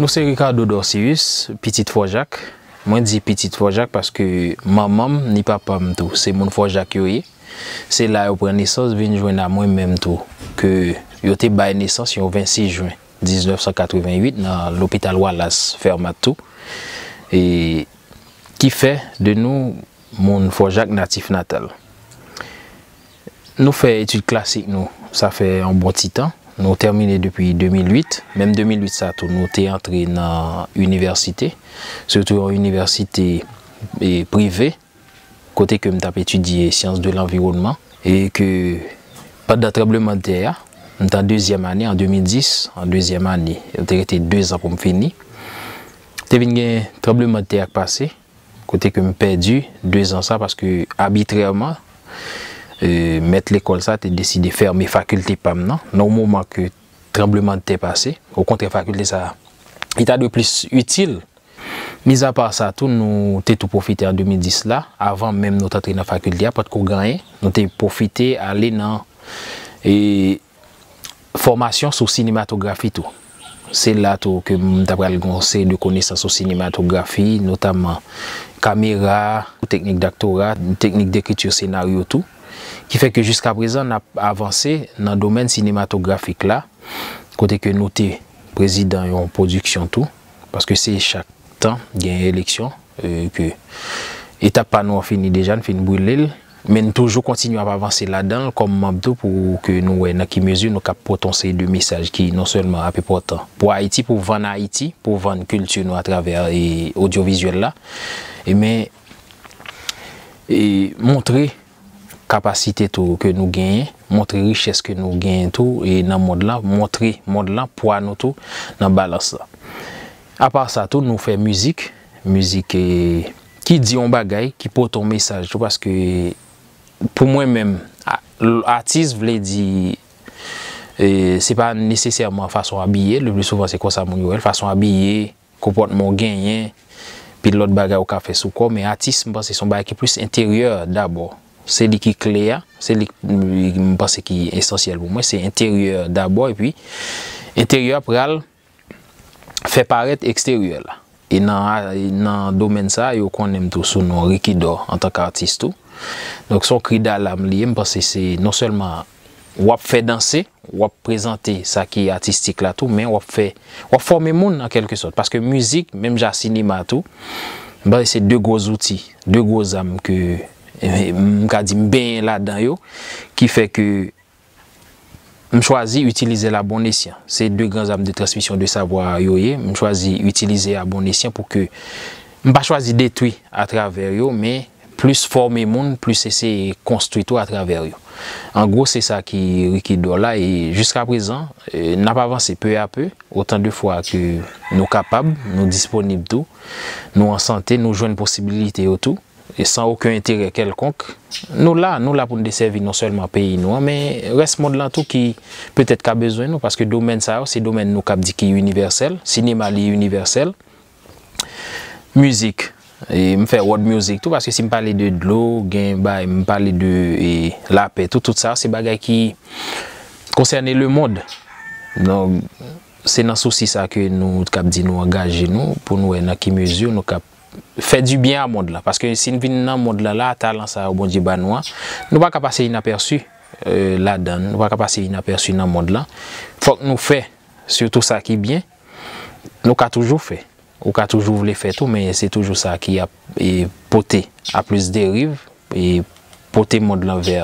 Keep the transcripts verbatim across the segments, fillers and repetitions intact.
Nou se Ricardo Dorcius, pitit Fò Jak. Mwen di pitit Fò Jak paske manman m ni papa m tou, se moun Fò Jak yo ye. Se la yo pran nesans, vin jwenn a mwen menm tou, ke yo te bay nesans yon vennsis jen diznèf san katrevenn uit nan lopital Wallace Fermat tou. E ki fè de nou moun Fò Jak natif natal. Nou fè etid klasik nou, sa fè yon bon ti tan. Nou tèmine depi de mil uit. Menm de mil uit sa tou, nou te antre nan inivèsite, sitou yon inivèsite, e, prive, kote ke m t ap etidye syans de lanviwònman, e ke pandan tranblemanntè a, m t an dezyèm ane, an de mil dis, an dezyèm ane, yo te rete de zan pou m fini. Te vin gen tranblemanntè a k pase, kote ke m pèdi de zan sa paske abitrèman, e, mèt lekòl sa te deside fèmen fakilte pa m nan, nan yon moman ke tranblemanntè pase. Okontrè, fakilte sa li ta dwe plis itil. Mizapa sa tou, nou te tou pwofite an de mil dis la, avan menm nou t antre nan fakilte a, potko gen anyen, nou te pwofite ale nan, e, fòmasyon sou sinematografi tou. Se la tou ke m ta pral gen yon seri de konesans sou sinematografi, notaman kamera, teknik daktora, teknik dekriti senaryo tou. Ki fè ke jiskaprezan n ap avanse nan domèn sinematografik la, kote ke nou te prezidan yon pwodiksyon tou, paske se chak tan gen eleksyon, e, ke etap pa nou an fini deja, n fin brile l, men n toujou kontinye ap avanse ladan l kòm manm tou pou ke nou wè nan ki mezi nou kab pote yon seri de mesaj ki non sèlman ap enpòtan pou Ayiti, pou vann Ayiti, pou vann kilti nou atravè, e, odyovizyèl la, e men, e, montre kapasite tou ke nou genyen, montre richès ke nou genyen tou, e nan mond lan, montre mond lan pwa nou tou nan balans la. Apa sa tou, nou fè mizik, mizik, e, ki di yon bagay, ki pote yon mesaj tou, paske pou mwen menm, a-, l-, atis vle di, e, se pa nesesèman fason abiye, le pli souvan se konsa moun yo wè l, fason abiye, konpòtman w genyen, pi lòt bagay ou ka fè sou kò w, men atis, m panse se yon bagay ki plis enteryè dabò. Se li ki kle a, se li k-, m panse ki esansyèl pou mwen, se enteryè dabò, epi enteryè a pral fè parèt eksteryè la. E nan, nan domèn sa, yo konnen m tou sou non Ricky Dor antanke atis tou. Donk, se yon kri dalam li ye, m panse se non sèlman w ap fè danse, w ap prezante sa ki atistik la tou, men w ap fè, w ap fòme moun an kèlke sòt. Paske mizik, menm jan ak sinema tou, m panse se de gwo zouti, de gwo zam ke, eh, m ka di m benyen ladan yo, ki fè ke m chwazi itilize l a bon esyan. Se de gran zam de transmisyon de savwa yo ye, m chwazi itilize a bon esyan pou ke m pa chwazi detwi atravè yo, men plis fòme moun, plis eseye konstwi tou atravè yo. An gwo, se sa ki Ricky Dor la, e jiskaprezan, e, n ap avanse pe a pe, otan de fwa ke nou kapab, nou disponib tou, nou an sante, nou jwenn posibilite yo tou, e san okenn enterè kèlkonk. Nou la, nou la pou n desèvi non sèlman peyi nou an, men rès mond lan tou ki petèt ka bezwen nou, paske domèn sa yo, se domèn nou kab di ki inivèsèl, sinema li inivèsèl, mizik. E m fè world music tou, paske si m pale de dlo, gen bay, m pale de, e, lapè, tout, tout sa, se bagay ki konsène lemond. Donk, se nan sousi sa ke nou kab di nou angaje nou, pou nou wè nan ki mezi nou kab fè dibyen a mond lan. Paske si n vin nan mond lan la, talan sa yo Bondye ba nou an, nou pa ka pase inapèsi, e, ladan l, nou pa ka pase inapèsi nan mond lan. Fòk nou fè, sitou sa ki byen, nou ka toujou fè. Ou ka toujou vle fè tou, men se toujou sa ki ap, e, pote a plis deriv, e pote mond lan vè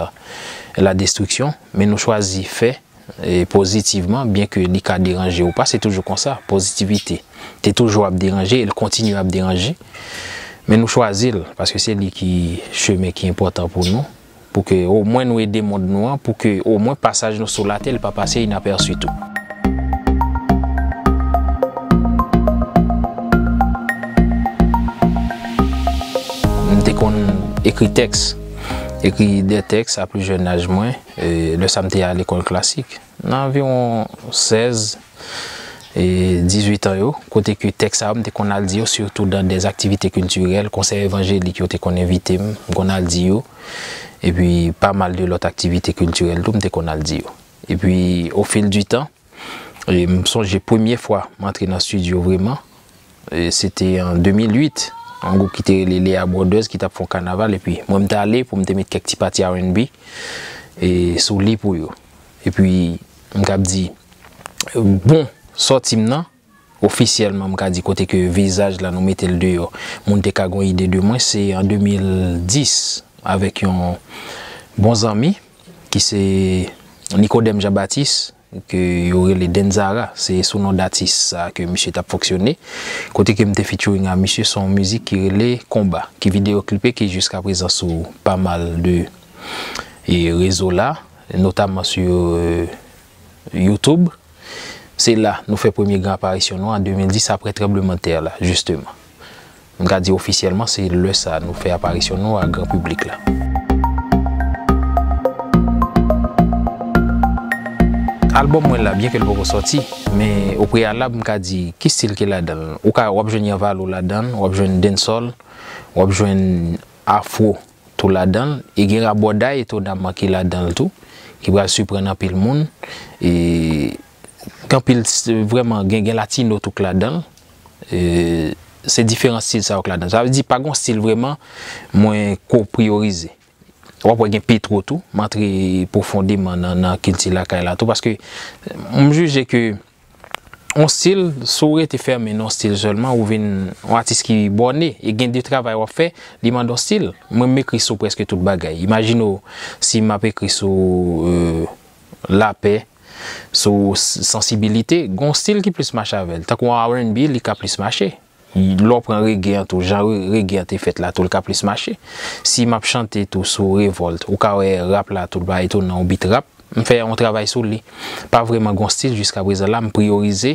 la destriksyon. Men nou chwazi fè, e, pozitivman, byen ke li ka deranje ou pa, se toujou konsa, pozitivite te toujou ap deranje, e l kontinye ap deranje. Men nou chwazi l, paske se li ki chemen ki enpòtan pou nou. Pou ke omwen nou ede mond nou an, pou ke omwen pasaj nou sou latè li pa pase inapèsi tou. M te konn ekri tèks, ekri de tèks a pli jèn aj mwen, e, lè sa m te a lekòl klasik. Nan anviwon sèz, e, dizuit an yo, kote ke tèks sa yo, m te konn al di yo, sitou dan dè aktivite kiltirèl, konsèy evanjelik yo te konn envite m, m konn al di yo, epi pa mal de lòt aktivite kiltirèl tou, m te konn al di yo. Epi, au fil du temps, E m sonje premye fwa m antre nan estidyo vreman, e se te an de mil uit, yon gwoup ki te rele Lea Brothers ki t ap fè yon kanaval, epi mwen m t ale pou m te met kèk ti pati R and B, e sou li pou yo. Epi, m kab di, bon sòti m nan, ofisyèlman, m ka di kote ke vizaj la nou mete l deyò, moun te ka gon ide de mwen, se an de mil dis avèk yon bon zanmi ki se Nicodème Jean Baptiste, ke yo rele Denzara, se sou non datis sa ke misye t ap fonksyone. Kote ke m te featuring a misye, se yon mizik ki rele Konba, ki videyo klipe, ki jiska prezan sou pa mal de e rezo la, notaman sou e, YouTube. Se la nou fè premye gran aparisyon nou an de mil dis, apre tranblemanntè la, jisteman. M ka di ofisyèlman, se lè sa nou fè aparisyon nou a gran piblik la. Albòm mwen la, byen ke l poko sòti, men o preyalab, m ka di ki stil ki ladan l. Ou ka, w ap jwenn Yanvalo ladan l, w ap jwenn dancehall, w ap jwenn afro tou ladan l, e gen rabòday etonaman ki ladan l tou, ki pral siprann anpil moun, e gen anpil s-, vrèman, gen, gen latino tou k ladan l, e se diferan stil sa yo k ladan l. Sa vle di, pa gon stil vrèman mwen ko priyorize. W ap wè gen petwo tou, m antre pwofondeman nan, nan kilti lakay la tou, paske m jije ke yon stil, si w rete fèmen nan yon stil sèlman, ou vin yon atis ki bòne, e gen de travay w ap fè, li mande yon stil. Mwen, m ekri sou prèske tout bagay. Imajine w, si m ap ekri sou, e, lapè, sou s-, sansibilite, gen yon stil ki plis mache avè l. Tankou yon R and B, li ka plis mache. Lè w pran rege an tou, jan re-, rege an te fèt la tou, l ka plis mache. Si m ap chante tou sou revòlt, ou ka wè rap la tou, l pa etonan, yon beat rap. M fè yon travay sou li. Pa vrèman gon stil jiska prezan la, m priyorize,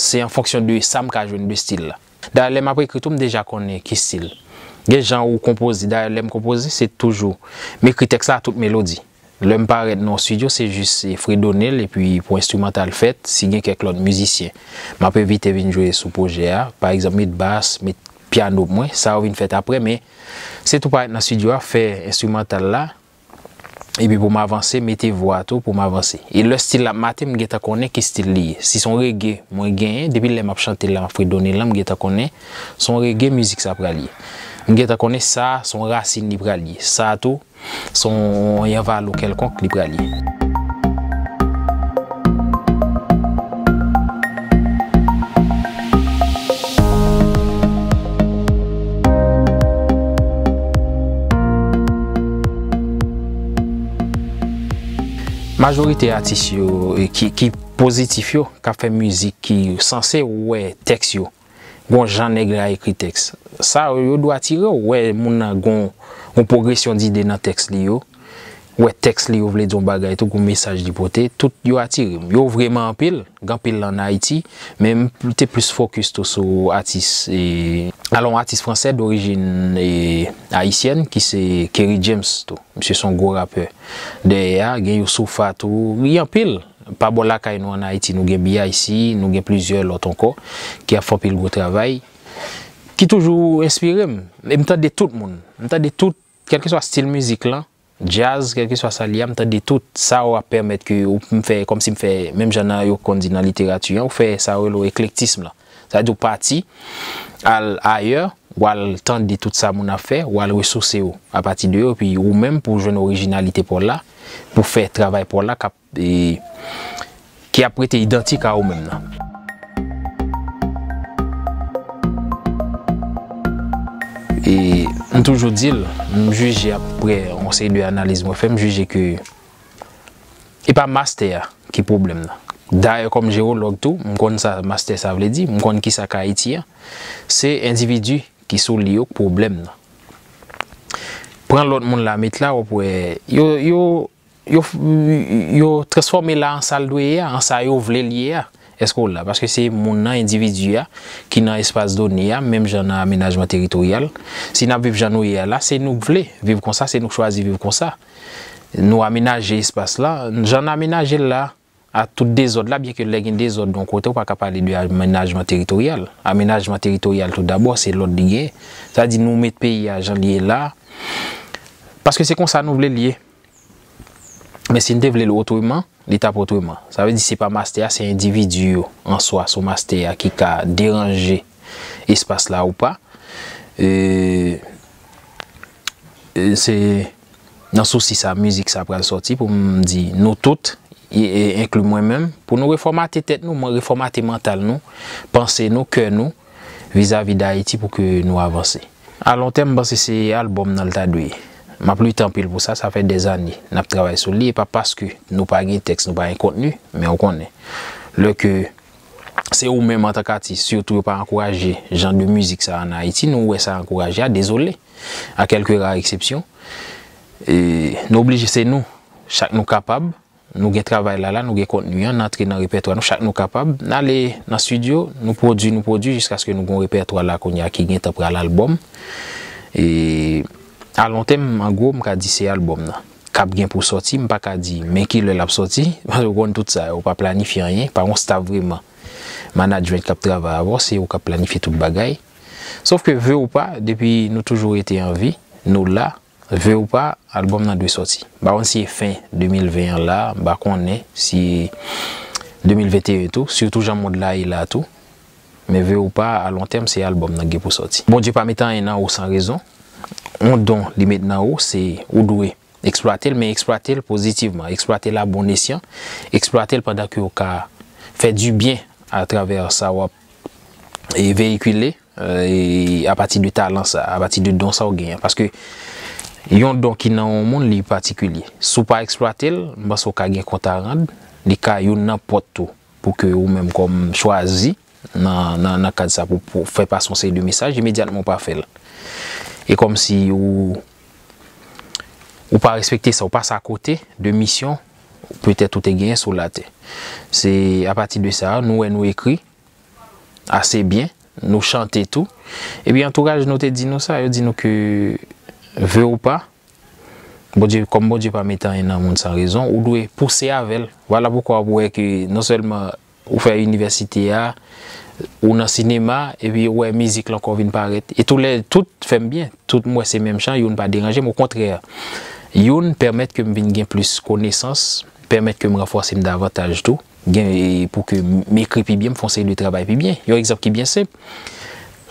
se an fonksyon de sa m ka jwenn de stil la. Dayè, lè m ap ekri tou, m deja konnen ki stil. Gen jan ou konpoze, dayè, lè m konpoze, se toujou, m ekri tèks la a tout melodi. Lè m parèt nan yon estidyo, se jis, e, fredone l, epi pou enstrimantal fèt, si gen kèk lòt mizisyen, m ap envite vin jwe sou pwojè a. Pa egzanp, met bas, met pyano pou mwen, sa yo vin fèt apre, men se tou parèt nan estidyo a, fè enstrimantal la, epi pou m avanse, mete vwa tou pou m avanse. E lè stil la ap mate, m gentan konnen ki stil li ye. Si se yon rege mwen genyen, depi lè m ap chante l la, m ap fredone l la, m gentan konnen se yon rege mizik sa pral ye. M gentan konnen sa, se yon rasin li pral ye. Sa tou, se yon, yon valo kèlkonk li pral ye. Majorite atis yo, e, ki, ki pozitif yo, k ap fè mizik ki sanse wè tèks yo, gon jan nèg la ekri tèks. Sa yo, yo dwe atire w, wè moun nan gon, gon pwogresyon dide nan tèks li yo, wè tèks li yo vle di yon bagay tou, gon mesaj li pote, tout yo atire m. Yo vreman anpil, gen anpil la ann Ayiti, men m te plis fokis tou sou atis, e, alò, yon atis fransè dorijin, e, ayisyèn, ki se Kerry James tou. Misye se yon gwo rapè. Dèyè a, gen Youssoupha tou, gen anpil. Pa bò lakay nou ann Ayiti, nou gen B I C, nou gen plizyè lòt ankò, ki ap fè anpil gwo travay, ki toujou enspire m. E m tande tout moun. M tande tout, kèlkeswa stil mizik lan, djaz, kèlkeswa sa l ye a, m tande tout. Sa yo ap pèmèt ke ou, m fè, kòmsi m fè, menm jan nan, yo konn di nan literati an, ou fè sa yo rele w eklektism lan. Sa vle di w pati, al ayè, w al tande tout sa moun ap fè, w al resouse w apati de yo, epi ou menm pou w jwenn orijinalite pa w la, pou fè travay pa w la k ap, e, ki ap rete idantik a ou menm nan. E m toujou di l, m jije apre yon seri de analiz mwen fè, m jije ke e pa mastè a ki pwoblèm nan. Dayè, kòm jewològ tou, m konn sa mastè sa vle di, m konn kisa k Ayiti an. Se endividi ki sou li yo k pwoblèm nan. Pran lòt moun la met la, w ap wè, yo, yo, yo, yo transfòme la an sa l dwe ye a, an sa yo vle l ye a. Èske w la? Paske se moun nan, endividi a, ki nan espas done a, menm jan nan amenajman teritoryal. Si n ap viv jan nou ye a la, se nou k vle viv konsa, se nou k chwazi viv konsa. Nou amenaje espas la, jan n amenaje l la, a tout dezòd la, byenke lè gen dezòd yon kote, ou pa ka pale de amenajman teritoryal. Amenajman teritoryal, toudabò, se lòd li genyen. Sa di nou met peyi a jan li ye la, paske se konsa nou vle l ye. Men si n te vle l otreman, li t ap otreman. Sa vle di se pa mastè a, se endividi yo an swa sou mastè a ki ka deranje espas la ou pa. E, e se nan sousi sa mizik sa pral sòti pou m di nou tout, e, e enkli mwen menm, pou nou refòmate tèt nou, mwen refòmate mantal nou, panse nou, kè nou, vizavi Dayiti pou ke nou avanse. Alontèm, m panse se albòm nan l ta dwe ye. M ap lite anpil pou sa, sa fè dèzane n ap travay sou li, e pa paske nou pa gen tèks, nou pa gen kontni, men ou konnen. Lè ke se ou menm antank atis, sitou yo pa ankouraje jan de mizik sa ann Ayiti, nou wè sa ankouraje a, dezole, a kèlke ra eksepsyon. E nou oblije, se nou, chak nou kapab, nou gen travay la la, nou gen kontni an, n antre nan repètwa nou, chak nou kapab, n ale nan estidyo, nou pwodui, nou pwodui, jiskaske nou gen yon repètwa la kounye a ki gentan pral albòm. E alontèm, an gwo, m ka di se albòm nan k ap gen pou sòti, m pa ka di men kilè l ap sòti, paske ou konn tout sa, ou pa planifye anyen, pa yon staff vrèman, management k ap travay avè w, se ou k ap planifye tout bagay. Sòf ke vle ou pa, depi nou toujou rete an vi, nou la, vle ou pa, albòm nan dwe sòti. M pa konn si e fen de mil ven an la, m pa konnen si de mil venteyen tou, sitou jan mond la ye la tou. Men vle ou pa, alontèm, se albòm nan gen pou sòti. Bondye pa met anyen nan ou san rezon. Yon don li met nan ou, se ou dwe eksplwate l, men eksplwate l pozitivman, eksplwate l a bon esyan, eksplwate l pandan ke w ka fè dibyen atravè sa w ap, e, veyikile, e, apati de talan sa, apati de don sa w genyen. Paske yon don ki nan yon moun, li patikilye. Si w pa eksplwate l, m panse w ka gen kont a rann, li ka youn nan pòt tou pou ke ou menm kòm chwazi nan, nan, nan kad sa pou, pou fè pase yon seri de mesaj, imedyatman ou pa fè l. E kòmsi ou, ou pa respekte sa, ou pase akote de misyon petèt ou te genyen sou latè. Se apati de sa, nou wè nou ekri ase byen, nou chante tou. Epi antouraj nou te di nou sa, yo di nou ke vle ou pa, Bondye, kòm Bondye pa met anyen nan moun san rezon, ou dwe pouse avè l. Vwala poukwa w ap wè ke non sèlman ou fè inivèsite a, ou nan sinema, epi ou wè mizik la ankò vin parèt. E tou lè, tout fè m byen. Tout m wè se menm jan, youn pa deranje m, okontrè. Youn pèmèt ke m vin gen plis konesans, pèmèt ke m ranfòse m davantaj tou. Gen, e pou ke m ekri pi byen, m fè yon seri de travay pi byen. Yon egzanp ki byen senp.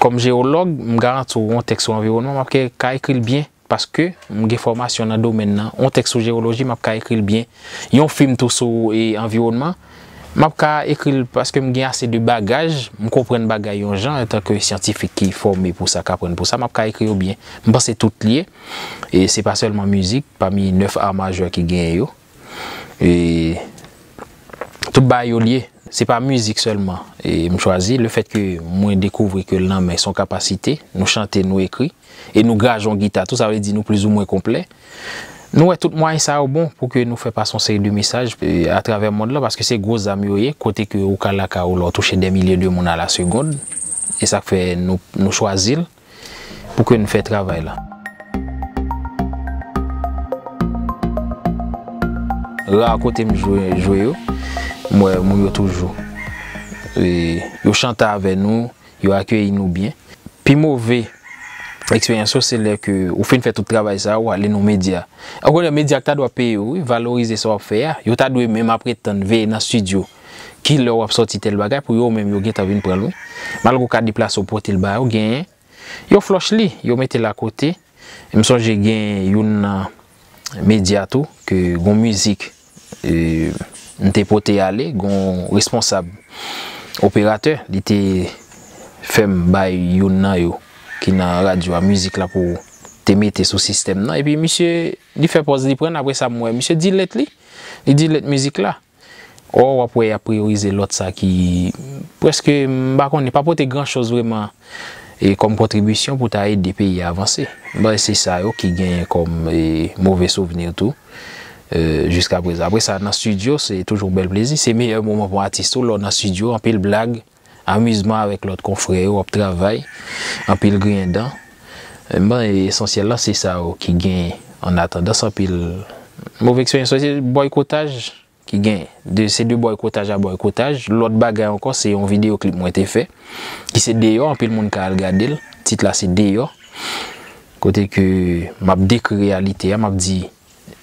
Kòm jewològ, m garanti w yon tèks sou anviwònman, m ap ke, ka ekri l byen. Paske m gen fòmasyon nan domèn nan. Yon tèks sou jewoloji, m ap ka ekri l byen. Yon fim tou sou, e, anviwònman, m ap ka ekri l paske m gen ase de bagaj, m konprann bagay yon jan, antanke syantifik ki fòme pou sa, k aprann pou sa, m ap ka ekri yo byen. M panse tout lye, e se pa sèlman mizik, pami nèf a majè ki genyen yo, e tout bagay yo lye. Se pa mizik sèlman, e m chwazi, lefètke mwen dekouvri ke l nan men, se yon kapasite, nou chante, nou ekri, e nou graje yon gita tou, sa vle di nou plizoumwen konplè. Nou wè tout mwayen sa yo bon pou ke nou fè pase yon seri de mesaj, e, atravè mond lan, paske se gwo zam yo ye, kote ke ou ka lakay ou la, ou touche dè milye de moun a la segond, e sa k fè nou, nou chwazi l pou ke n fè travay la. Ra kote m jwe, jwe yo, m wè moun yo toujou, e, yo chante avè nou, yo akeyi nou byen. Pi move eksperyans yo, se lè ke ou fin fè tout travay sa, ou ale nan medya. Okontrè, medya ta dwe peye w, wi, valorize sa w ap fè a. Yo ta dwe menm apre tann, veye nan estidyo. Kilè w ap sòti tèl bagay, pou yo menm yo gentan vin pran l, wi. Malgre w ka deplase w pote l ba yo, genyen yo flòch li, yo mete l akote. M sonje gen youn nan medya tou, ke gon mizik, e, m te pote ale, gon responsab operatè, li te fè m bay youn nan yo ki nan radyo a mizik la pou te mete sou sistèm nan. Epi misye, li fè pòz li pran, apre sa m wè misye delete li, li delete mizik la. Ò, w ap wè y ap priyorize lòt sa ki prèske, m pa konnen, pa pote gran choz vrèman, e kòm kontribisyon pou ta ede peyi a avanse. M panse se sa yo ki genyen kòm, e, move souvni tou, e, jiska prezan. Apre sa, nan estidyo, se toujou bèl plezi. Se meyè moman pou atis ou, lè w nan estidyo, anpil blag, amizman avèk lòt konfrè yo, w ap travay, anpil griyen dan. E, m panse esansyèl la, se sa yo ki genyen an atandan, se anpil move eksperyans. Se bòykotaj, ki gen de, se de bòykotaj a bòykotaj. Lòt bagay ankò, se yon videyo klip mwen te fè, ki se Deyò, anpil moun ka al gade l. Tit la se Deyò. Kote ke m ap dekri reyalite a, m ap di,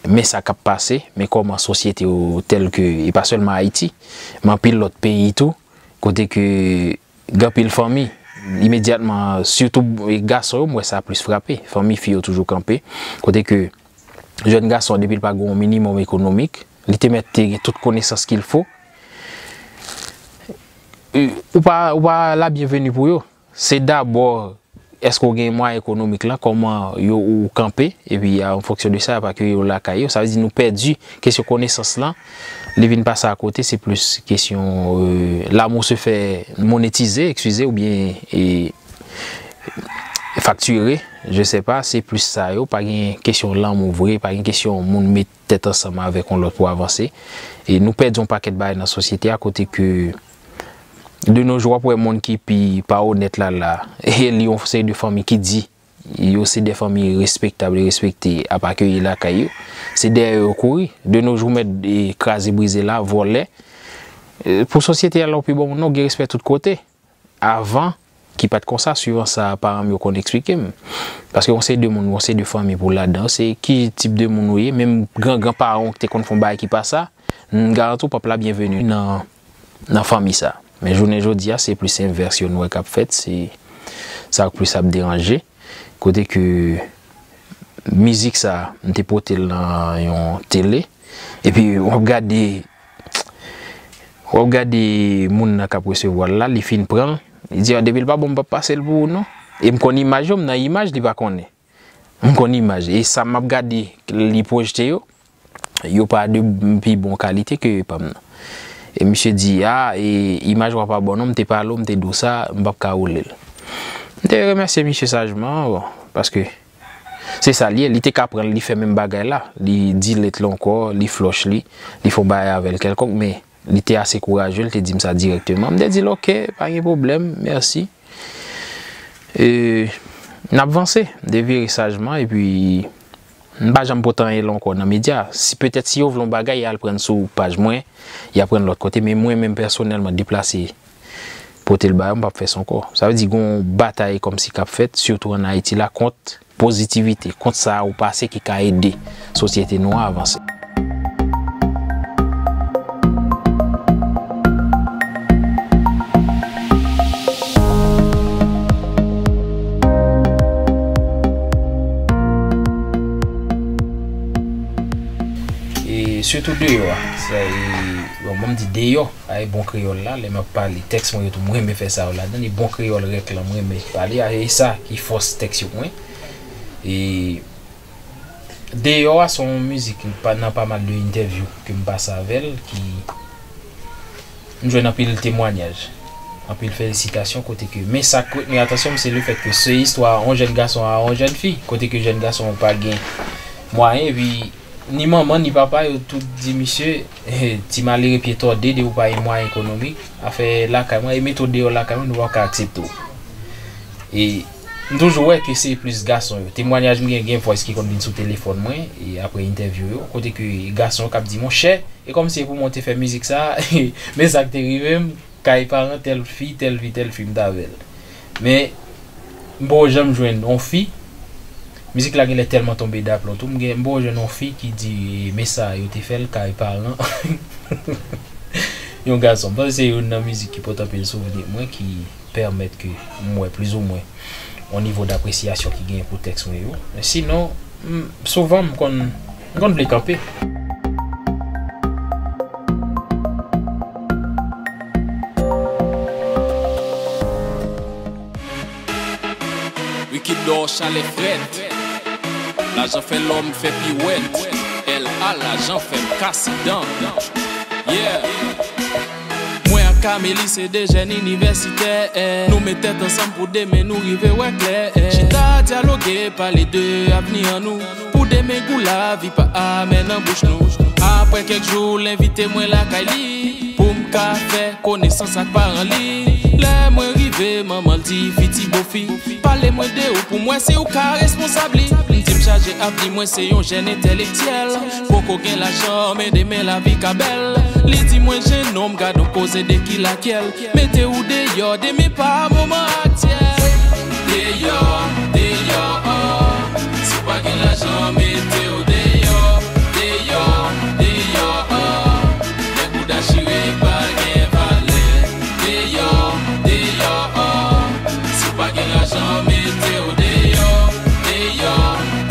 men sa k ap pase, men kòman sosyete yo tèl ke, e pa sèlman Ayiti, men anpil lòt peyi tou, kote ke gen anpil fanmi, imedyatman, sitou gason yo, m wè sa plis frape. Fanmi fi yo toujou kanpe, kote ke jèn gason, depi l pa gen yon minimòm ekonomik, li te mèt te gen tout konesans qu'il faut. E, ou pa, ou pa la byenveni pou yo. Se dabò, èske w gen mwayen ekonomik la, kòman yo ou kanpe, epi a, an fonksyon de sa, y ap akeyi yo lakay yo. Sa vle di nou pèdi kesyon konesans lan, li vin pase akote, se plis kesyon, euh, l'amour se fait monétiser, excusez, oubyen, e, facturer, je sais pas, se plis sa yo, pa gen kesyon lanmou vre, pa gen kesyon moun met tèt ansanm avèk yon lòt pou avanse. E nou pèdi yon pakèt bagay nan sosyete a, kote ke de nos jours, w ap wè moun ki pi pa onèt la, la, e li yon seri de fanmi ki di yo se de fanmi respektab e respekte, ap akeyi lakay yo. Se dèyè yo kouri. De nos jours, mèt, e, kraze brize la, vòlè. E, pou sosyete a, lè w pi bon moun nan, w gen respè tout kote. Avan, ki pa t konsa, swivan sa paran m yo konn eksplike m. Paske yon seri de moun, yon seri de fanmi pou ladan, se ki tip de moun ou ye, menm gran gran paran w ki te konn fè yon bagay ki pa sa, m garanti w p ap la byenveni nan, nan fanmi sa. Men jounen jodi a, se plis envès yo nou wè k ap fèt, se sa k plis ap deranje. Kote ke mizik sa, m te pote l nan yon tele, epi w ap gade, w ap gade moun nan k ap resevwa l la, li fin pran l, li di, "Ah, depi l pa bon, m p ap pase l pou ou non." E m konn imaj yo, m nan imaj, li pa konnen. M konn imaj. E sa m ap gade, li pwojte yo, yo pa de pi bon kalite ke pa m nan. E misye di, "Ah, e imaj ou a pa bon non, m te pale w, m te di w sa, m p ap ka woule l." M te remèsye misye sajman, bon, paske se sa l ye, li te ka pran l, li fè menm bagay la. Li delete l ankò, li flush li, li fè yon bagay avè l kèlkonk, men li te ase kouraje, li te di m sa dirèkteman. M te di l, "Ok, pa gen pwoblèm, mèsi." E, n ap vanse, m te vire sajman, epi m pa janm pote anyen la ankò nan medya. Si, petèt, si yo vle yon bagay, y al pran sou paj mwen, y a pran lòt kote, men mwen menm pèsonèlman deplase pote l ba yo, m p ap fè sa ankò. Sa vle di gen yon batay kòmsi k ap fèt, sitou ann Ayiti la, kont pozitivite, kont sa ou pase ki ka ede sosyete nou an avanse. E sitou deyò a, se, e, bon, ban m di deyò, ay bon kreyòl la, lè m ap pale, tèks mwen yo tou, mwen renmen fè sa yo ladan, e bon kreyòl rèk lan, mwen renmen pale, a, e sa ki fòs tèks yo mwen. E deyò a se yon mizik pa, nan pa mal de entèvyou ke m pase avè l, ki m jwenn anpil temwanyaj, anpil felisitasyon, kote ke, men sa k retni atansyon m, se le fèt ke se istwa yon jèn gason a yon jèn fi, kote ke jèn gason an pa gen mwayen, epi ni manman, ni papa, yo tout di misye, "Eh, ti malere pye tòde, depi w pa gen mwayen ekonomik, afè lakay mwen, e mete w deyò lakay mwen, nou p ap ka aksepte w." E m toujou wè ke se plis gason yo. Temwanyaj m gen, gen vòys ki konn vin sou telefòn mwen, e apre entèvyou yo, kote ke gason yo k ap di, "Monchè, e kòmsi e pou mwen te fè mizik sa, men sa k te rive m, kay paran tèl fi, tèl fi, tèl fi, m t avè l." Men, m poko janm jwenn yon fi. Mizik la genlè tèlman tonbe daplon tou. M gen, m poko jwenn yon fi ki di, "Men sa yo te fè l kay paran yon gason." M panse se youn nan mizik ki pote anpil souvni mwen, ki pèmèt ke m wè plizoumwen yon nivo dapresyasyon ki genyen pou tèks mwen yo. Men sinon, m, souvan m konn, m konn vle kanpe. Wikidò chalè frèt. Lajan fè lòm fè piwèt. L A lajan fè m kase dan. Yeah. Mwen ak Cameli se de jèn inivèsitè. Nou met tèt ansanm pou demen nou rive wè klè. Chita dyaloge, pale de avni an nou. Pou demen gou lavi pa amè nan bouch nou. Apre kèk jou, l envite mwen lakay li. Pou m ka fè konesans ak paran li. Lè mwen rive, manman l di, "Fiti bofi, pale mwen de ou pou m wè si ou ka responsab li." M di m chaje avni mwen, se yon jèn entèlektyèl. Poko gen lajan, men demen lavi ka bèl. Li di mwen, "Jennonm, gad on koze de ki lakyèl. Mete ou deyò, demen pa moman aktyèl." Deyò, deyò, si w pa gen lajan, mete ou deyò. Chire pa gen valè. Deyò, deyò, si w pa gen lajan, mete w deyò. Deyò,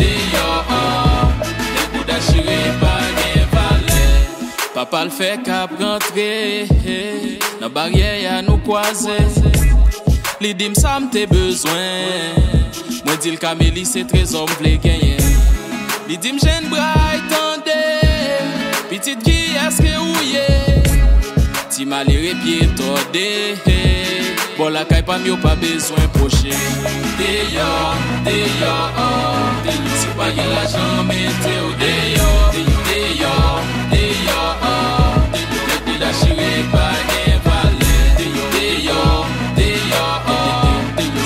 deyò, lè bouda chire pa gen valè. Papa l fè k ap rantre, nan baryè a nou kwaze. Li di m sa m te bezwen. Mwen di l Kameli se trezò m vle genyen. Li di m jèn bray tande, pitit kiyès ke ou ye? Ti malere pye tòde, bò lakay pa m yo pa bezwen pwoche. Deyò, deyò, deyò, si w pa gen lajan, mete w deyò. Deyò, deyò, deyò, lè bouda chire pa gen valè. Deyò, deyò,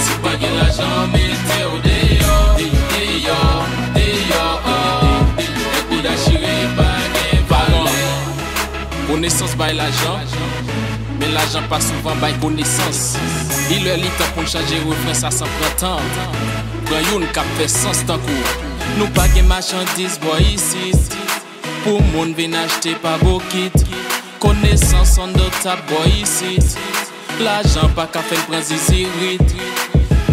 si w pa gen lajan, mete w deyò. Deyò, deyò, lè bouda chire pa gen valè. Konesans bay lajan, men lajan pa souvan bay konesans. Li lè li tan pou n chanje refren sa san pran tan. Pran youn k ap fè sans tankou. Nou pa gen machandiz bò isit. Pou moun vin achte pa bokit. Konesans on the top bò isit. Lajan pa ka fè n pran zizirit.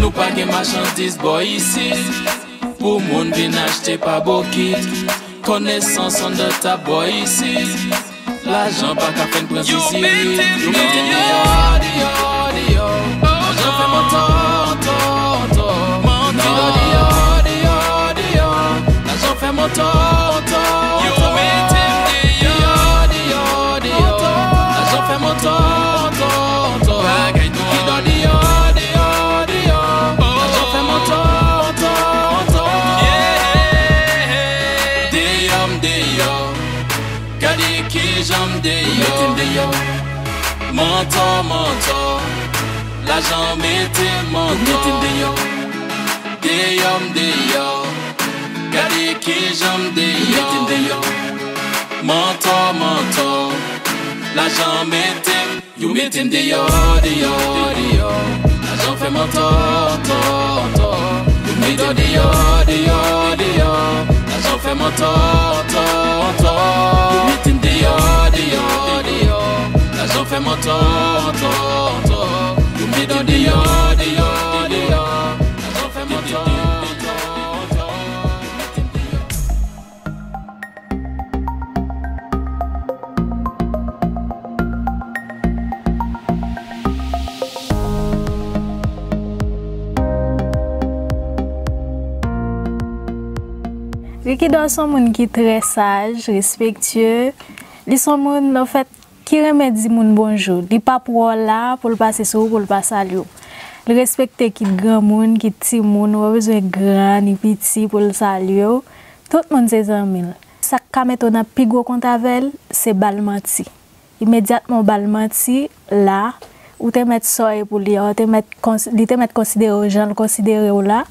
Nou pa gen machandiz bò isit. Pou moun vin achte pa bokit. Konesans on the top bò isit. Lajan pa ka fè n pran zizirit. Yo mete n deyò, deyò, deyò. Lajan fè mantò, tò, tò. Yo mete n deyò, deyò, deyò. Lajan fè mantò, tò, tò. Yo mete n deyò, deyò, deyò. Lajan fè mantò, tò, tò. Bagay nwa. Deyò, deyò, deyò. Lajan fè mantò, tò, tò. Yeah. Deyò m deyò. Gade kijan m deyò. Mete m deyò. Mantò, mantò. Lajan mete m mantò. Mete m deyò. Deyò m deyò. Gade kijan m deyò. Mete m deyò. Mantò, mantò. Lajan mete m. Yo mete n deyò, deyò, deyò. Lajan fè mantò, tò, tò. Yo mete n deyò, deyò, deyò. Lajan fè mantò, tò, tò. Yo mete n deyò, deyò, deyò. Lajan fè mantò, tò, tò. Yo mete n deyò, deyò, deyò. Lajan fè mantò, tò, tò. Yo mete n deyò. Ricky Dor se yon moun ki trè saj, respektye. Li se yon moun, anfèt, ki renmen di moun bonjou. Li p ap wè w la pou l pase sou ou, pou l pa salye w. Li respekte kit granmoun, kit timoun, ou pa bezwen gran ni piti pou l salye w. Tout moun se zanmi l. Sa k ka mete w nan pi gwo kont avè l, se ba l manti. Imedyatman w ba l manti, la, ou te mèt sòy pou li a, ou te mèt kons-, li te mèt konsidere w jan l konsidere w la,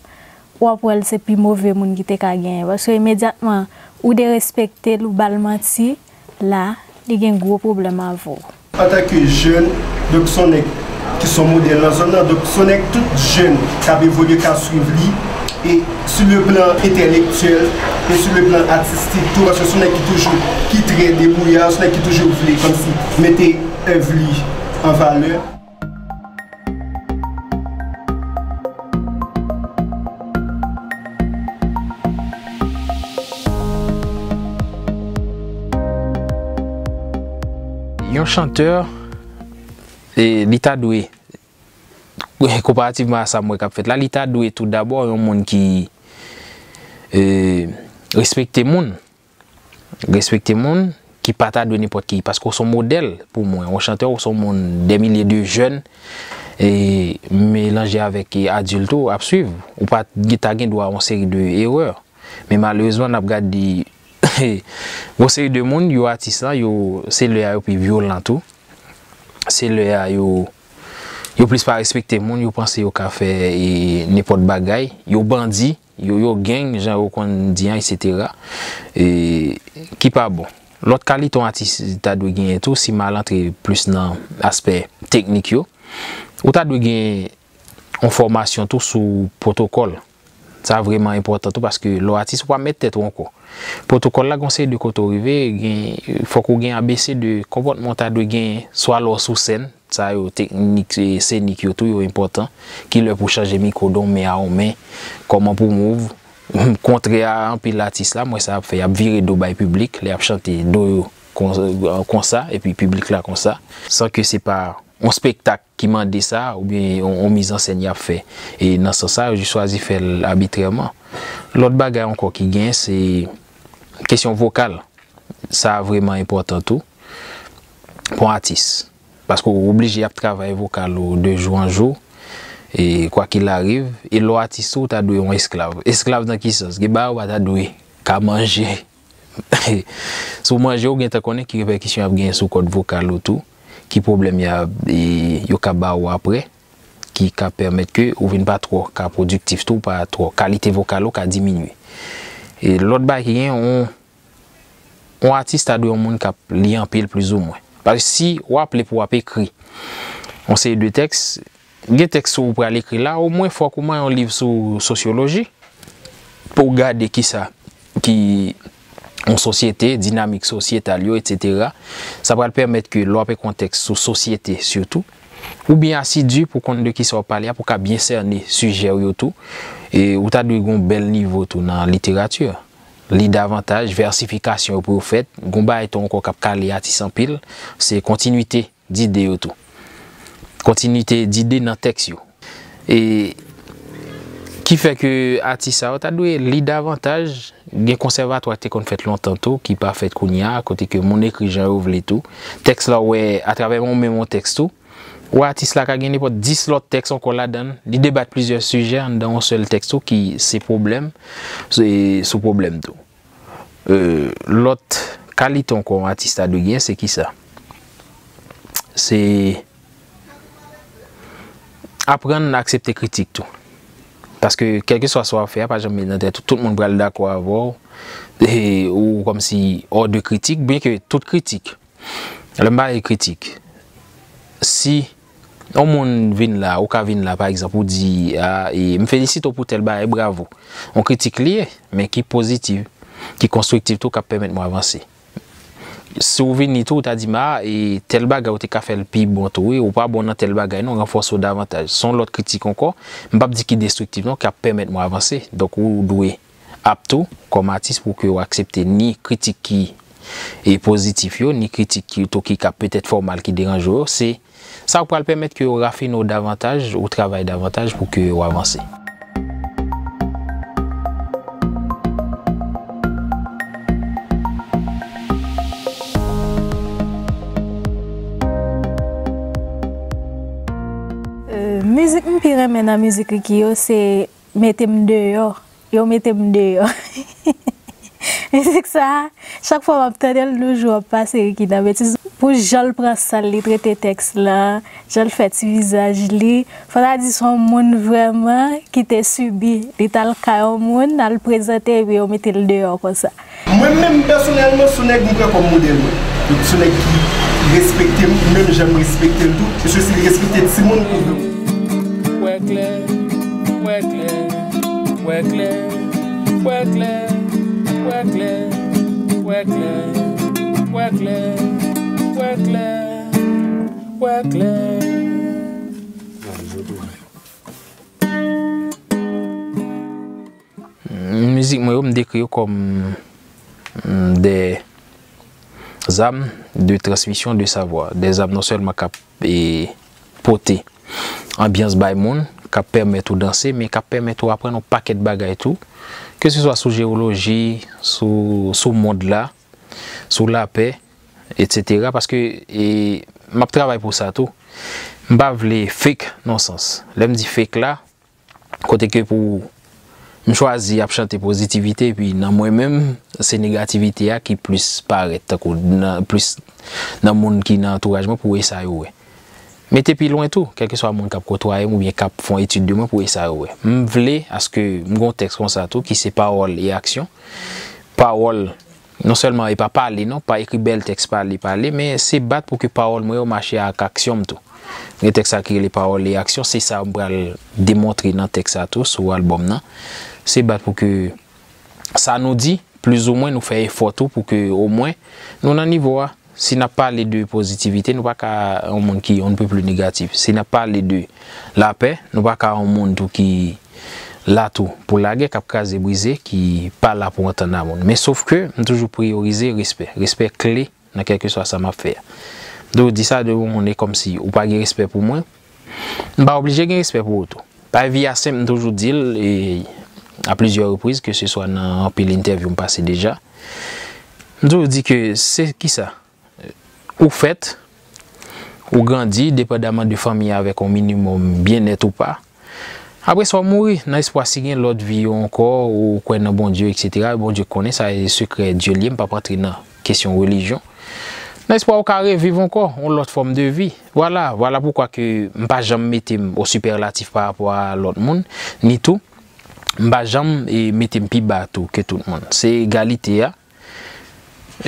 w ap wè l se pi move moun ki te ka genyen. Paske imedyatman ou derespekte l, ou ba l manti, la, li gen gwo pwoblèm avè w. Antanke jèn, donk, se yon nèg ki se yon modèl nan zòn nan, donk, se yon nèg tout jèn k ap evolye ka swiv li, e sou le plan entèlektyèl, e sou le plan atistik tou, paske se yon nèg ki toujou, ki trè debouyar, se yon nèg ki toujou vle kòmsi mete èv li an valè. Yon chantè, e, li ta dwe, konparativman a sa m wè k ap fèt la, li ta dwe tou dabò yon moun ki, e, respekte moun. Respekte moun, ki pa ta dwe nenpòt ki, paske w se yon modèl pou mwen. Yon chantè, w se yon moun, des milliers de jeunes, e melanje avèk, e, adilt tou, ap swiv. Ou pa t, ta gen dwa a yon seri de erè. Men malerezman, n ap gade yon seri de moun, yo atis lan, yo, se lè a yo pi vyolan tou. Se lè a yo, yo plis pa respekte moun, yo panse yo ka fè, e, nenpòt bagay. Yo bandi, yo, yo gang, jan yo konn di an, etsetera. E, ki pa bon. Lòt kalite yon atis ta dwe genyen tou, si m al antre plis nan aspè teknik yo, ou ta dwe gen yon fòmasyon tou sou pwotokòl. Sa vrèman enpòtan tou, paske lè w atis, ou pa mèt tèt ou ankò. Pwotokòl la, gon seri de kote w rive, gen, fòk ou gen A B C de konpòtman w ta dwe genyen, swa lè w sou sèn, sa yo, teknik, e, senik yo tou, yo enpòtan. Kilè pou w chanje mikwo de yon men a yon men, kòman pou w move. Kontrè a anpil atis la, m wè sa y ap fè, y ap vire do bay piblik, lè y ap chante do yo kon-, konsa, epi piblik la konsa, san ke se pa yon spektak ki mande sa, oubyen yon, yon mizansèn y ap fè. E nan sans sa, yo jis chwazi fè l abitrèman. Lòt bagay ankò ki gen, se kesyon vokal. Sa vrèman enpòtan tou pou yon atis. Paske w oblije ap travay vokal ou de jou an jou, e kwa kil ariv, e lè w atis tou, ou ta dwe yon esklav. Esklav nan ki sans? Gen bagay ou pa ta dwe ka manje. Si w manje, ou gentan konnen ki repèkisyon y ap genyen sou kòd vokal ou tou, ki pwoblèm y a, e, yo ka ba ou apre, ki ka pèmèt ke ou vin pa twò ka pwodiktif tou, pa twò, kalite vokal ou ka diminye. E lòt bagay ki gen, yon, yon atis ta dwe yon moun k ap li anpil, plizoumwen. Paske si w aple pou w ap ekri yon seri de tèks, gen tèks ou pral ekri la, omwen fòk ou manyen yon liv sou sosyoloji pou w gade kisa ki yon sosyete, dinamik sosyetal yo, etsetera. Sa pral pèmèt ke lè w ap ekri yon tèks sou sosyete sitou, ou byen asidi pou konn de kisa w ap pale a, pou w ka byen sène sijè w yo tou. E ou ta dwe gen yon bèl nivo tou nan literati. Li davantaj, vèsifikasyon yo pou yo fèt. Gon bagay tou ankò k ap kale atis anpil, se kontinite dide yo tou. Kontinite dide nan tèks yo. E ki fè ke atis sa yo ta dwe li davantaj, gen konsèvatwa ki te konn fèt lontan tou, ki pa fèt kounye a, kote ke moun ekri jan yo vle tou. Tèks la, w wè, atravè yon menm yon tèks tou, ou wè atis la ka gen nenpòt dis lòt tèks ankò ladan l, li debat plizyè sijè anndan yon sèl tèks tou ki se pwoblèm, se sou pwoblèm tou. E, lòt kalite ankò yon atis ta dwe gen, se kisa? Se aprann aksepte kritik tou. Paske kèlkeswa sa w ap fè a, pa janm met nan tèt ou tout moun pral dakò avè w, e, ou kòmsi hors de critique, byenke tout kritik, lè m pale kritik, si yon moun vin la, ou ka vin la, pa egzanp, ou di, a, e, m felisite w pou tèl bagay, bravo. Yon kritik li ye, men ki pozitiv, ki konstriktif tou, k ap pèmèt mwen avanse. Si w vini tou, ou ta di m, a, e, tèl bagay ou te ka fè l pi bon tou, wi, ou pa bon nan tèl bagay, non, ranfòse w davantaj. Se yon lòt kritik ankò, m p ap di ki destriktif, non, k ap pèmèt mwen avanse. Donk, ou dwe ap tou, kòm atis, pou ke w aksepte ni kritik ki, e, pozitif yo, ni kritik ki, tou ki ka petèt fè w mal, ki deranje w yo. Se sa k pral pèmèt ke yo rafine w davantaj, ou travay davantaj pou ke w avanse. Euh, mizik m pi renmen nan mizik Ricky yo, se Mete m deyò. Yo mete m deyò. Mizik sa a, chak fwa m ap tande l, nou jou ap pase Ricky nan betiz. Pou jan l pran san l, li trete tèks lan, jan l fè ti vizaj li, fò ta di se yon moun vrèman ki te sibi. Li t al kay yon moun, al prezante, epi yo mete l deyò konsa. Mwen menm pèsonèlman, se yon nèg m pran kòm modèl mwen. Se yon nèg ki respekte m, menm jan m respekte l tou. Mesye, si li respekte timoun, ou vle. Wè klè, wè klè, wè klè, wè klè, wè klè, wè klè, wè klè, wè klè, wè klè. Mizik mwen yo, m dekri yo kòm, mm, des armes de transmission de savoir. Des armes non sèlman k ap, e, pote anbyans bay moun, k ap pèmèt ou danse, men k ap pèmèt ou aprann yon pakèt bagay tou, keseswa sou jewoloji, sou, sou mond la, sou lapè, etsetera. Paske, e, m ap travay pou sa tou. M pa vle fake nan sans. Lè m di fake la, kote ke pou m chwazi ap chante pozitivite, epi nan mwen menm, se negativite a ki plis parèt, tankou nan, plis nan moun ki nan antouraj mwen, pou e sa yo wè. Mete pi lwen tou, kèlkeswa moun k ap kotwaye m oubyen k ap fè yon etid de mwen, pou e sa yo wè. M vle aske m gon tèks konsa tou, ki se pawòl e aksyon. Pawòl, non sèlman e pa pale, non, pa ekri bèl tèks pale, pale, men se bat pou ke pawòl mwen yo mache ak aksyon m tou. Gen tèks sa ki rele Pawòl e Aksyon, se sa m pral demontre nan tèks sa tou sou albòm nan. Se bat pou ke sa nou di, plizoumwen nou fè efò tou pou ke omwen nou nan nivo a. Si n ap pale de pozitivite, nou pa ka yon moun ki on ne peut plus negatif. Si n ap pale de lapè, nou pa ka yon moun tou ki la tou pou lagè, k ap kraze brize, ki pa la pou antann a moun. Men sof ke m toujou priyorize respè. Respè kle nan kèlkeswa sa m ap fè a. M toujou di sa de yon moun, e kòmsi ou pa gen respè pou mwen, m pa oblije gen respè pou ou tou. Paske vi a senp, m toujou di l, e a plizyè repriz, ke se swa nan anpil entèvyou m pase deja, m toujou di ke se kisa? Ou fèt, ou grandi, depandaman de fanmi a, avèk yon minimòm byennèt ou pa. Apre sa, w mouri nan espwa si gen lòt vi yo ankò, ou kwè nan Bondye, etsetera. Bondye konnen sa, e sekrè Dye l ye, m p ap antre nan kesyon relijyon. Nan espwa ou ka reviv ankò, yon lòt fòm de vi. Vwala, vwala poukwa ke m pa janm mete m o sipèlatif pa rapò a lòt moun, ni tou, m pa janm, e, mete m pi ba tou ke tout moun. Se egalite a,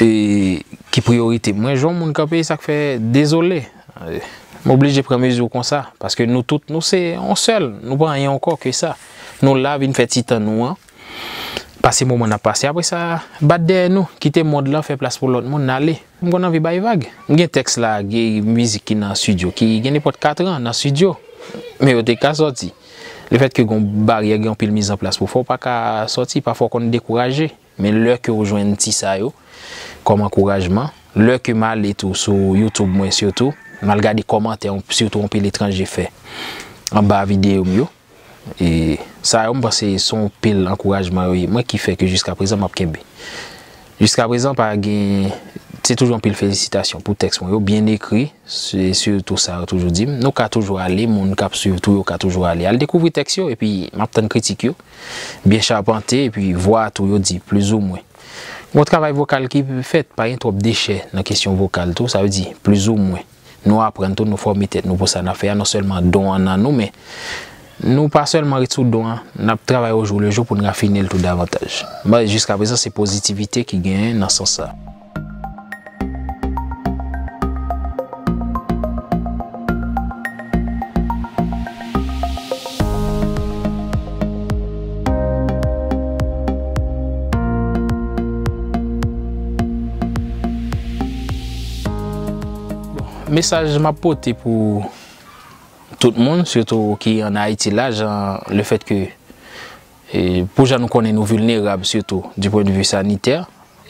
e, ki priyorite. Mwen, jan moun kanpe, sa k fè, dezole. E, m oblije pran mezi konsa, paske nou tout, nou se yon sèl, nou pa anyen ankò ke sa. Nou la, vin fè ti tan nou an, pase moman n ap pase. Apre sa, bat dèyè nou, kite mond lan fè plas pou lòt moun, n ale. M konn anvi bay vag. M gen tèks la, gen mizik ki nan estidyo, ki gen nenpòt kat an nan estidyo. Men yo te ka sòti. Lefètke gen yon baryè, gen anpil mizanplas pou fè, w pa ka sòti, pafwa w konn dekouraje. Men lè ke w jwenn ti sa yo, kòm ankourajman, lè ke m ale tou sou YouTube mwen sitou, m al gade kòmantè, sitou anpil etranje fè anba videyo m yo. E sa yo, m panse se yon pil ankourajman yo ye mwen ki fè ke jiska prezan m ap kenbe. Jiska prezan, pa gen, se toujou anpil felisitasyon pou tèks mwen yo, byen ekri, se sitou sa yo toujou di m. Nou ka toujou ale, moun k ap swiv tou yo ka toujou ale. Al dekouvri tèks yo, epi m ap tann kritik yo. Byen chapante, epi vwa tou yo di, plizoumwen. Gon travay vokal ki fèt, pa gen twòp dechè nan kesyon vokal tou, sa vle di, plizoumwen. Nou aprann tou, nou fòme tèt nou pou sa n ap fè a, non sèlman don an nan nou, men nou pa sèlman ret sou don an, n ap travay o jou le jou pou n rafine l tou davantaj. Men jiska prezan, se pozitivite ki genyen nan sans sa. Bon, mesaj m ap pote pou tout moun, sitou ki ann Ayiti la, jan lefètke, e, pou jan nou konnen nou vilnerab, sitou du point de vue sanitè,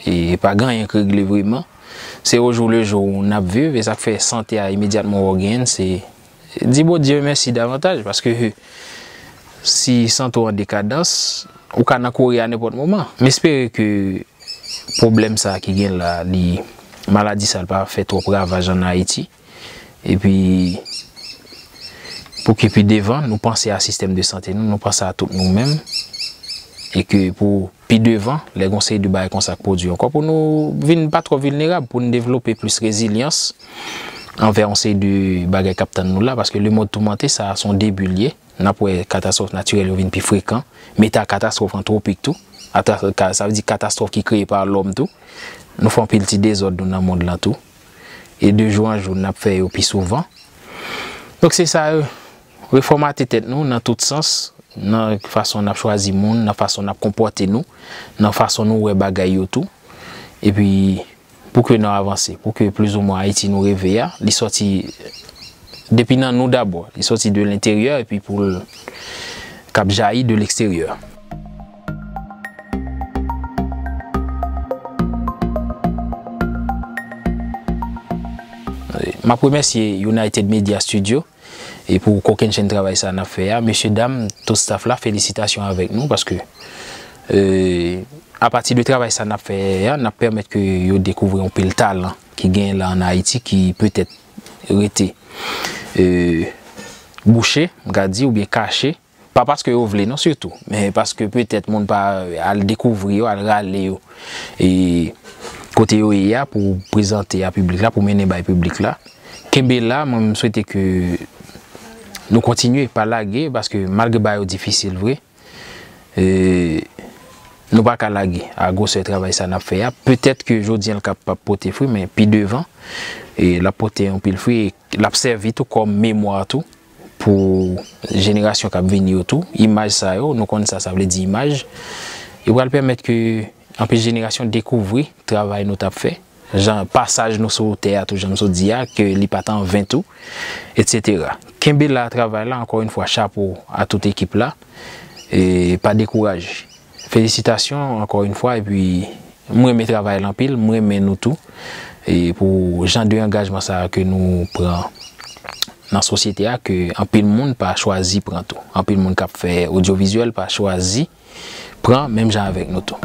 e pa gen anyen k regle vreman. Se o jou le jou n ap viv, e sa k fè sante a imedyatman w gen, se di Bondye mèsi davantaj, paske si sante w an dekadans, ou ka nan kouri a nenpòt moman. M espere ke pwoblèm sa a ki gen la, li, maladi sa a, li pa fè twòp ravaj ann Ayiti. Epi, pou ke pi devan, nou panse a sistèm de sante nou, nou panse a tout nou menm. E ke pou pi devan, lè gon seri de bagay konsa k pwodui ankò, pou nou vin pa twò vilnerab, pou n devlope plis rezilyans anvè yon seri de bagay k ap tann nou la, paske lemond toumante, sa a se yon debi l ye. N ap wè katastwòf natirèl yo vin pi frekan. Meta katastwòf antwopik tou. Ata-, ka-, sa vle di katastwòf ki kreye pa lòm tou. Nou fè anpil ti dezòd nou nan mond lan tou. E de jou an jou, n ap fè yo pi souvan. Donk se sa, refòmate tèt nou nan tout sans, nan fason n ap chwazi moun, nan fason n ap konpòte nou, nan fason nou wè bagay yo tou. Epi, pou ke nou avanse, pou ke plizoumwen Ayiti nou reve a, li sòti depi nan nou dabò, li sòti de lenteryè epi pou l k ap jayi de leksteryè. M ap remèsye United Media Studio e pou kokennchenn travay sa n ap fè a. Mesye dam, tout staff la, felisitasyon avèk nou paske, e, apati de travay sa n ap fè a, n ap pèmèt ke yo dekouvri yon pil talan ki genyen la ann Ayiti ki petèt rete, e, bouche, m ka di, oubyen kache. Pa paske yo vle non, sitou, men paske petèt moun pa al dekouvri yo, al rale yo, e kote yo ye a pou prezante a piblik la, pou mennen bay piblik la. Kenbe la, mwen m swete ke nou kontinye, pa lage, paske malgre bagay yo difisil vre, e, nou pa ka lage a gwosè travay sa n ap fè a. Petèt ke jodi an l ka p ap pote fwi, men pi devan, e, l ap pote anpil fwi, e l ap sèvi tou kòm memwa tou, pou jenerasyon k ap vini yo tou. Imaj sa yo, nou konn sa sa vle di imaj. Yo pral pèmèt ke anpil jenerasyon dekouvri travay nou t ap fè. Jan pasaj nou sou tè a tou, jan m sot di a, ke li pa t anven tou, etsetera. Kenbe la travay la, ankò yon fwa, chapo a tout ekip la. E pa dekouraje. Felisitasyon ankò yon fwa, epi m renmen travay la anpil, m renmen nou tou. E pou jan de angajman sa a ke nou pran nan sosyete a, ke anpil moun pa chwazi pran tou. Anpil moun k ap fè odyovizyèl pa chwazi pran menm jan avèk nou tou.